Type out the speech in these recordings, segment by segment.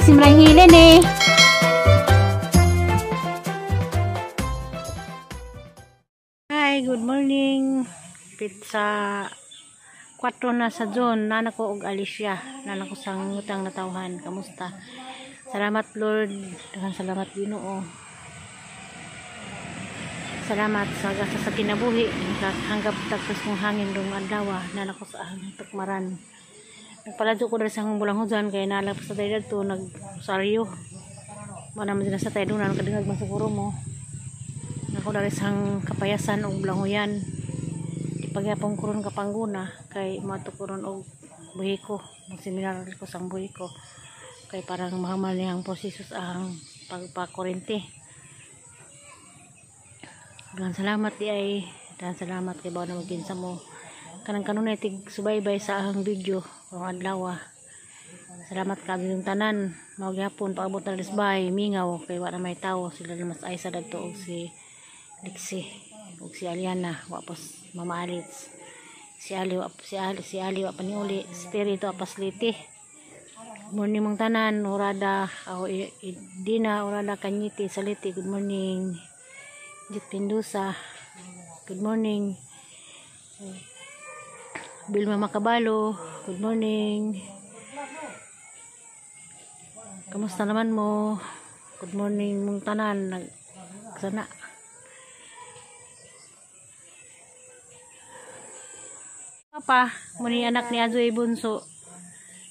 Simrang hilin eh. Hi, good morning. Pizza 4 na sa June. Nana ko og Alicia. Nana ko sa ngutang natawhan. Kamusta? Salamat Lord. Daghang salamat Ginoo. Salamat sa gasa sa kinabuhi. Hanggap tagpos kong hangin rong adlaw. Nana ko sa ahang tukmaran. Nagpaladyo ko diri sa akong bulang hujan kay nalap sa tayo dadto nagsaryo. Mo naman sila sa tayo doon kadungag man siguro mo. Nako diri sa kapayasan og bulanghuyan. Di pagyapon ko ron kapangguna kay moadto ko ron og buhiko. Magseminar ko sa buhiko. Kay parang mahamal niyang proseso sa ahang pagpakurente. Daghang salamat di ay. Daghang salamat kay bawo na maginsa mo. Kanang kanunay tig subaybay sa ahang video karong adlaw. Salamat kaayo yung tanan. Mao gyapon paabot na disbay mingaw kay wa na may tawo sila mas ay sa dadto og si Lixi og si Aliana wa pos Mama Alitz. Si Ali wa si Ali si Ali wa pa niuli si Terry to apasliti. Morning mong tanan orada ako Dina orada Kanyiti Saliti. Good morning. Jit Pindusa. Good morning. Bilma Makabalo, good morning. Kamusta naman mo? Good morning mong tanan. Sana. Papa, muni anak ni Azoy Bunso.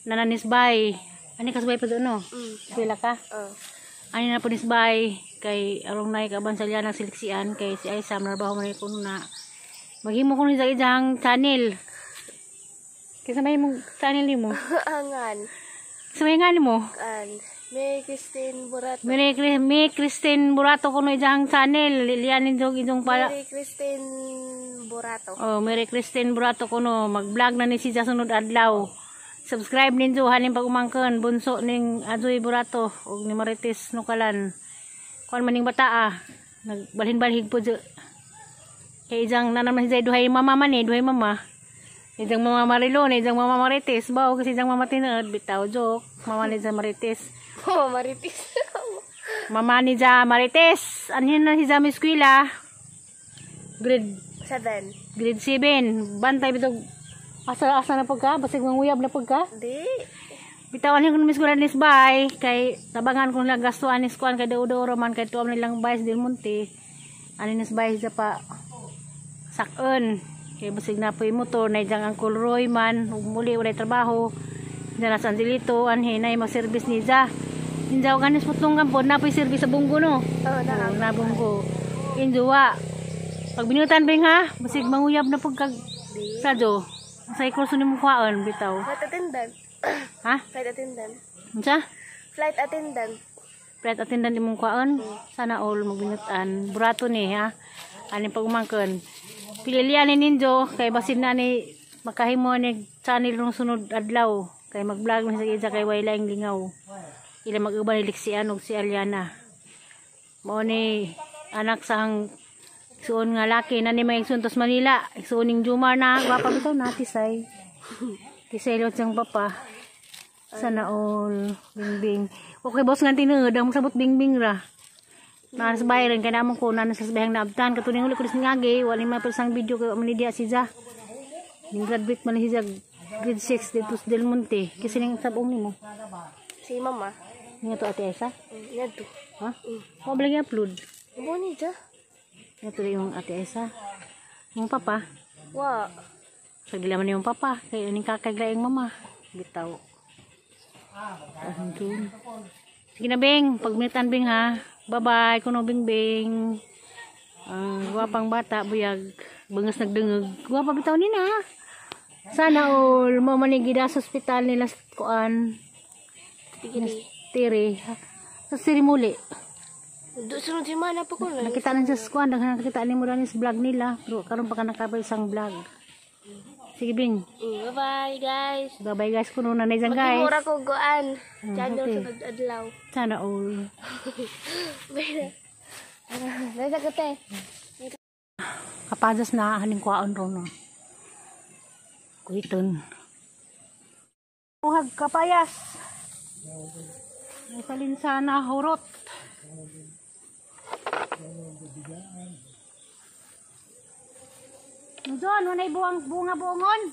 Nananisbay. Ani kasbay pa doon no? Pila ka? Ani na po nisbay kay arong nay kaban sa liya ng siliksian kay si Aisa marbaho man kuno na. Maghimo ko ni sa ijang channel. Kisa may mong channel nimo? Angan. Sa may nga nimo? An. May Christine Burato. May Christine Burato kuno ijang channel. Lilian ninyo ijong pala. Mary Christine Burato. Oh, Mary Christine Burato kuno mag-vlog na ni siya sunod adlaw. Subscribe ninyo hanin pag umangkon bunso ning Azoy Burato og ni Marites Nukalan. Kuan maning bata ah. Nagbalhin-balhig po dyo. Kay ijang na naman siya duhay mama man eh, duhay mama. Ijang mama Marilo, ijang mama Marites, bao kasi ijang mama tinuod bitaw joke, mama ni Marites. Mama Marites. Mama ni ja Marites. Anhin na si Jami eskwela. Grade 7. Grade 7. Bantay bitog asa-asa na pagka, basig manguyab na pagka. Di. Bitaw anhin kun eskwela ni bay kay tabangan kun lang gastuan ni kuan kay daw-daw man kay tuam nilang bayas del Monte. Ani nis bay sa pa sakon. Kay basig na po'y motor na ijang Uncle Roy man ug muli walay trabaho. Diyan na sa Angelito anhi nay mag-service ni ja. Injaw kanis putlong po na po'y service sa bunggo no. Oh, na na bunggo. Injuwa. Pag binutan bing ha, basig manguyab na pagkag sadyo. Sa kurso nimo kuhaon bitaw. Flight attendant. Ha? Flight attendant. Unsa? Flight attendant. Flight attendant imong kuhaon. Sana all magbinutan. Burato ni ha. Ani pag umangkon. Pililian ni ninyo kay basin na ni makahimo ni channel nung sunod adlaw kay mag-vlog ni sa isa kay way laing lingaw. Ila mag-uban ni Lixian ug si Aliana. Mao ni anak sa hang suon nga laki na ni may igsoon Manila. Igsoon ning Jumar na gwapa bitaw na tisay. Tisay lot siyang papa. Sana all bingbing. Okay boss nga tinuod ang sabot bingbing ra. Naan sa bahay rin, kaya naman ko, naan sa bayang naabtan. Katuning huli ko rin ngagi, wala may pasang video kay man diya si Ja. Ning graduate man si Ja, grade 6 dito sa Del Monte. Kasi ning sabong nimo. Si mama. Nga to Ate Aisa? Nga to. Ha? Wa ba lagi upload? Mo ni Ja. Nga to yung Ate Aisa. Yung papa? Wa. Pagdila man yung papa, kay ning kakaglaing mama. Bitaw. Sige na Bing, pagmilitan Bing ha. Bye-bye, kuno Bing Bing. Gwapang bata, buyag. Bangas nagdungog. Gwapa bitaw ni na. Sana all, mo manigida sa ospital nila kuan. Tiri. Tiri. Sa siri muli. Do sunod si mana pa ko. Nakita na sa kuan, daghan nakita nimo dani sa vlog nila. Pero karon pa ka nakabay isang vlog. Sige Bing. Bye-bye guys. Bye-bye guys, kuno na na dyan guys. Magimura ko goan. Channel sunod adlaw. Sana all. Bye. Bye sa kate. Kapajas na haning kuwaon ron no. Kuiton. Uhag kapayas. May salinsana hurot. Luzon, walay buwang bunga buongon.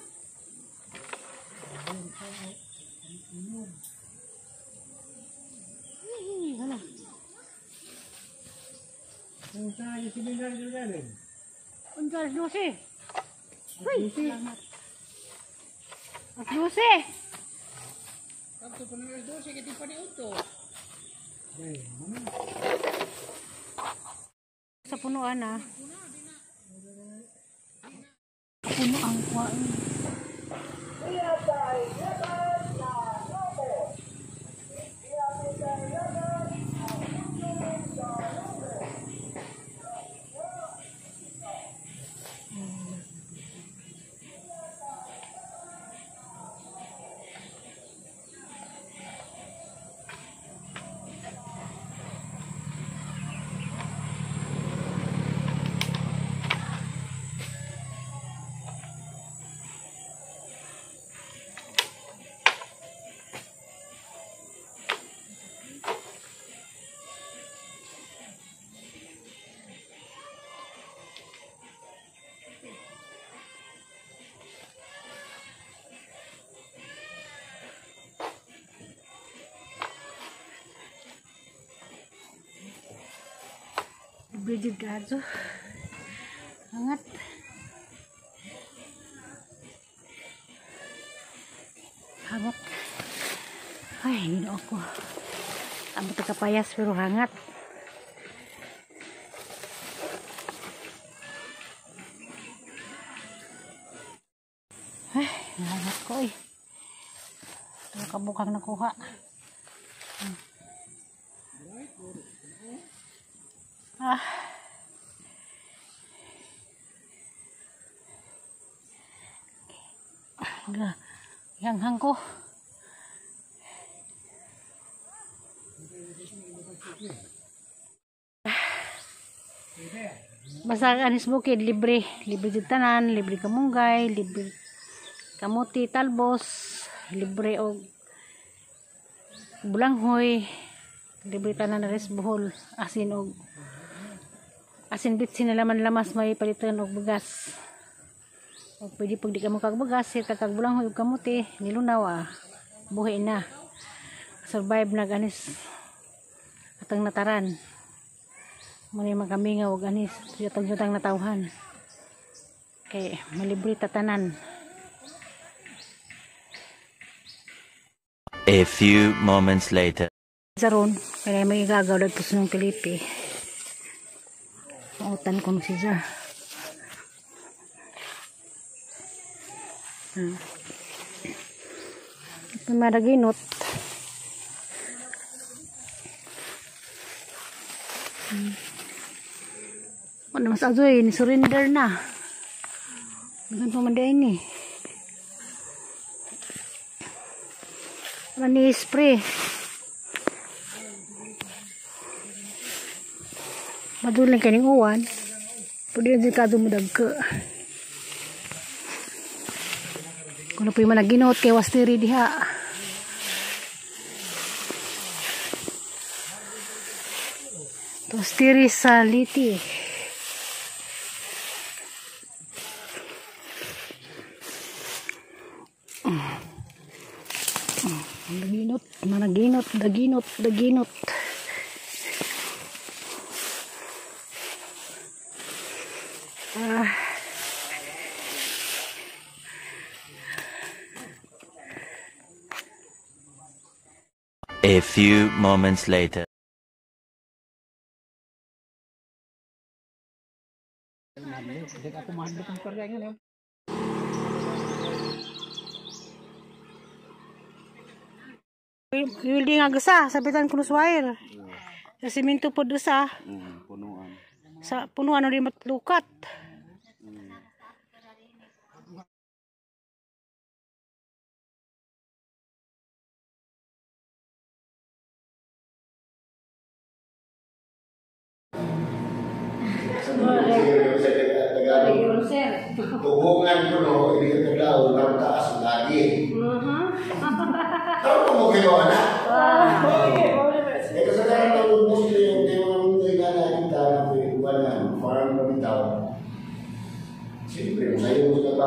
Ay, hala. Unsa alas 12? Uy, salamat. Alas 12. Sa punuan ah. Puno ang kuwain. Bridget Gadzo. Hangat. Hangat. Ay, ginoo ko. Abot ka kapayas pero hangat. Ay, hangat ko eh. Ito kabukang nakuha. Ah. Yanghang ko. Basta anis bukid libre, libre jud tanan, libre kamunggay, libre kamuti, talbos, libre og bulanghoy, libre tanan na res buhol, asin og asin bitsin na laman lamas may palitan og bugas. Og pwede pag di ka mo kag bugas, sir kag bulanghoy og kamuti, nilunaw ah. Buhi na. Survive na ganis atang nataran. Muna yung magamingaw og anis, yutang-yutang natawhan. Kay malibre tatanan. A few moments later. Saron, kaya may igagaw dagto sa nung Pilipi. Utan ko siya. Maraginot. Ano mas azoy, ni surrender na. Ganun pa man din eh. Ano ni spray. Maduling kaning uwan. Pwede na din ka dumudag ka. Kung na po yung managinot kay wastiri diha. Wastiri sa liti. Daginot, managinot, daginot, daginot. Ah. A few moments later. Building ang gasa, sabitan ko sa wire. Sa simento po dosa. Punuan. Sa punuan na rin matlukat. Tubungan ko no, ibig ko daw, ang taas lagi. Pero kung mo ginawa na.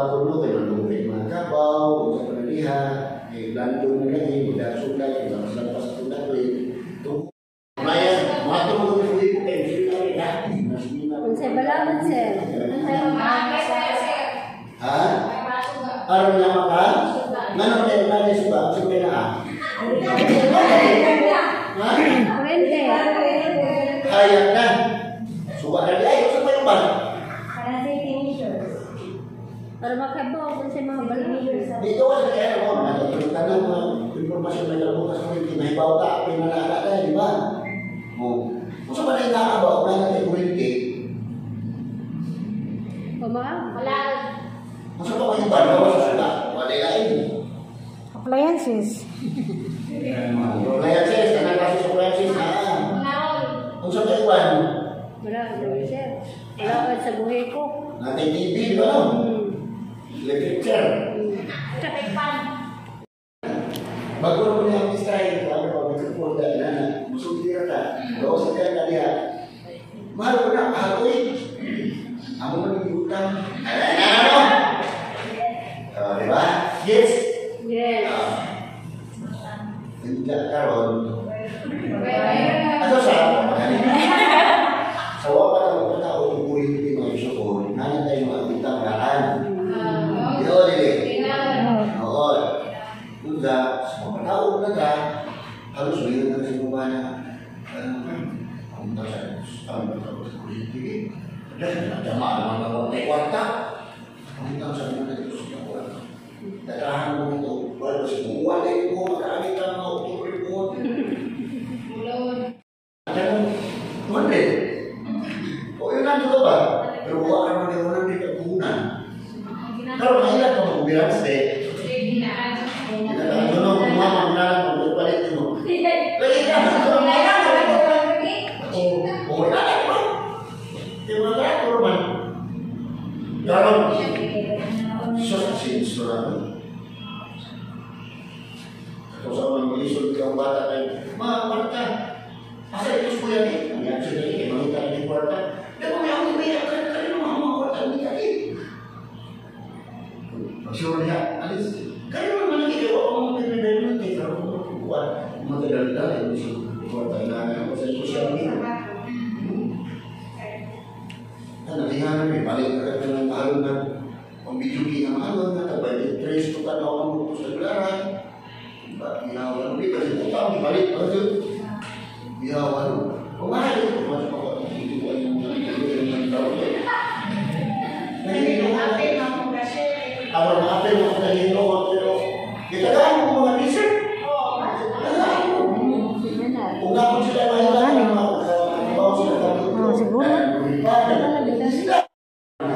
buhaton no kay malungkit mga kabaw, unsa pa diha, kay landong na lagi, magdasugay, lampas-lampas sa tundakli. Maya, buhaton mo ko kay sila na. Unsay balaod, sir? Ha? Aron nga maka? Ngano kay na suba? Unsa may naa? Ha? Kurente. Hayag na. Suba na di ay, unsa pa yung ba? Para safety measures. Para makabaw kung sa mga balaod. Dito ka sa kaya mo, nagkaroon ka ng mga impormasyon na kalbukas mo, hindi mahibaw ta, pinanala ka, di ba? O, kung sa panay nakakabaw, na natin kurente, Pama? kung sa pa kayo ba, gawa sa suba, wala lain. Appliances. Appliances, tanang kaso sa appliances, ha? Kung sa pa iwan, Wala, sir. Wala ka sa buhay ko. Natin TV, di ba no? Electric chair. Bago mo niya ang style, ano pa, microphone ka, na, musulti ka, gawa sa kaya ka diha. Mahal ko na, mahal ko eh. Amo man yung utang. Ano, ano? Di ba? Yes. Yes. Hindi karon. Ato sa sa wa pa ng tao kung kuryente mga gusto ko, nana tayo mga utang daan. Di o, dili? Oo. Unsa, sa mga tao na ka, halos ngayon na kasi mo na, ang sa ang tao sa kuryente eh. Dahil nadama naman ako may kwarta. Ang utang sa mga dito sa kwarta. Datahan mo ito, wala sa buwan na yun mo, magkaamit ang mga Oktubre po. Ano? 200. O yun nandito ba? Pero wala ka naman yung 100 ang puhunan. Pero mahilag ka mag-ubilans eh. Ano no, mama, ginaan, magpalit mo. Lagi ka, o, wala ka. Di ba ka, man. Karon, so, si Surano. Ito sa mga lisod kang bata kayo, ma, kwarta. Asa ito ko yan eh? Ang yan siya eh, mangita ni kwarta. Di ba may ako may kayo mga mga kwarta ni kaki. Pag-sure niya, alis. Kayo naman lagi, kayo ako mga pinag-pinag eh, pero kung magkukuha, matadal-dal eh, gusto kwarta na ako sa social media. Nalihanan eh, balik ka ka ng mahalon na pambidyogi nga mahalon na, tabay interest ko tanaw ang mga sa dolaran. Biyawan mo, kasi utang, balik pa rin. Biyawan mo. Kung mahal ito, mas makakituan yung mga tao. Nahihilo ka. Ako mga apel mo, nahihilo ka, pero gitagaan mo mga t-shirt. Tagaan mo. Kung nga po sila mahilagan, mga kabaw sila kami. Siguro. Sila.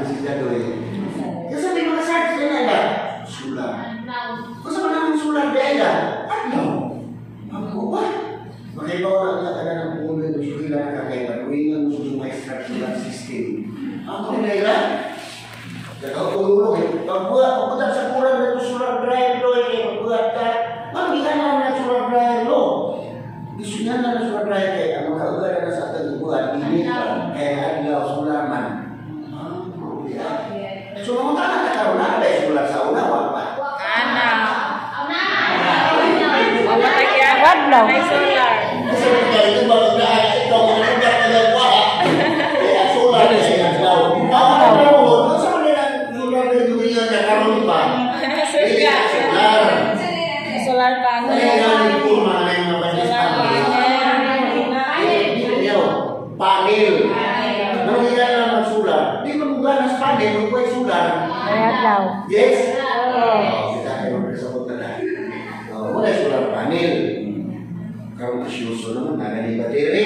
Sila doon. Kasi may mga sarts na ba? Sular. Kung sa mga sular di ay ano? Ang ba? Makibaw na ang ka ng puno ng sula na kakaiba. Uwingan mo sa maestra solar system. Ang kanila, nagkaulo eh. Pagbuhat, pagbuhat sa kurang na solar dryer lo eh. Pagbuhat ka, mamihan na ng solar dryer lo. Gusto niya na ng solar dryer kaya ang makauga na sa atang buhat, hindi pa. Kaya adlaw solar man. So, mga tanang nakaroon na, dahil solar sa una, wala pa. Ana. Wadlaw. May solar. Kasi kaya ito ba na ikaw ang nagkakagawa? Kaya solar kaya adlaw. Ang ano sa kanila solar na yung nakaroon pa. Solar. Solar panel. Kaya nga yung mga na yung mga Solar panel. Panel. Nung ilan na naman solar, di ba mong ganas panel, kung pwede solar. Kaya adlaw. Yes? Oo. Kita kayo kasabot na na. Wala solar panel. Karon asyuso naman, nagani bateri,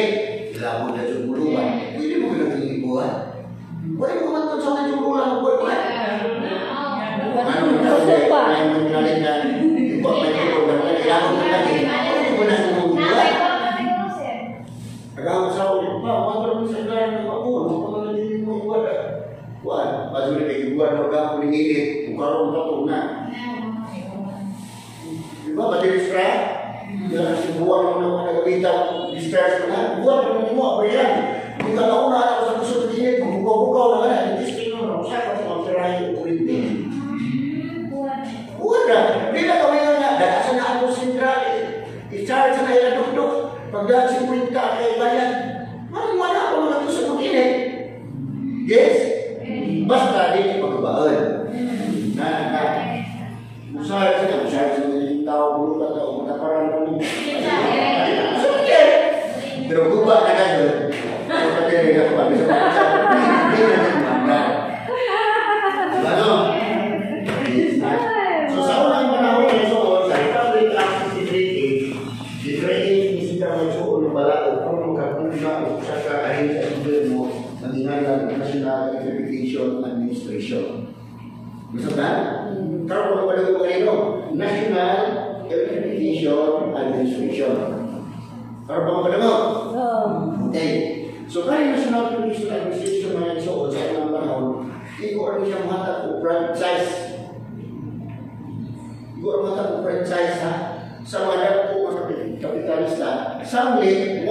ilabon na yung buluan. Pwede mo ginagilibuan. Pwede mo man sa mga yung bulan, pwede mo. Ano na pa. Ay, mo ginalit na, yung pa may tulog na mga ilabon na lagi. Pwede mo na yung buluan. Agawang sa ulit pa, mga mo sa garan ng ako, ano pa man nagiging mo buwan. Buwan, bago na kay buwan, huwag ako ningilit, kung karoon pa to na. Di ba, bateri strap? Di lang kasi buwan mo na mga nagabitaw, discharge mo na. Buwan mo mo, abrihan. Hindi ka nauna ako sa gusto ng init, magbukaw-bukaw na ka na. Hindi mo na, usa ka sa mga tirahin yung kurinti. Magdaan 50 kay bayad. Marang wala pa mga to sa mag-init. Yes? Basta di pagbaon. Na, na. Usahay sa usahay sa mga tao, bulutan tao, mataparan pa mo. So, okay. Pero guba na gano'n. Kung pagkiri ako, sabi sa mga hindi na nagmanda. Ano? So sa unang panahon ng suon, sa Republic Act 63, i-create ni sila may suon ng balaod kung magkakuna o sa ka-ahensya sa gobyerno na dingalan ng National Electrification Administration. Gusto ba? Karon kung wala ko kanino, National Electrification Administration. Karon ba mo? Okay. So kaya National Electrification Administration mga isuod sa unang panahon, iko ano siya muhatag og franchise. Iko ang muhatag og franchise ha sa mga dagko nga kapitalista. Samli,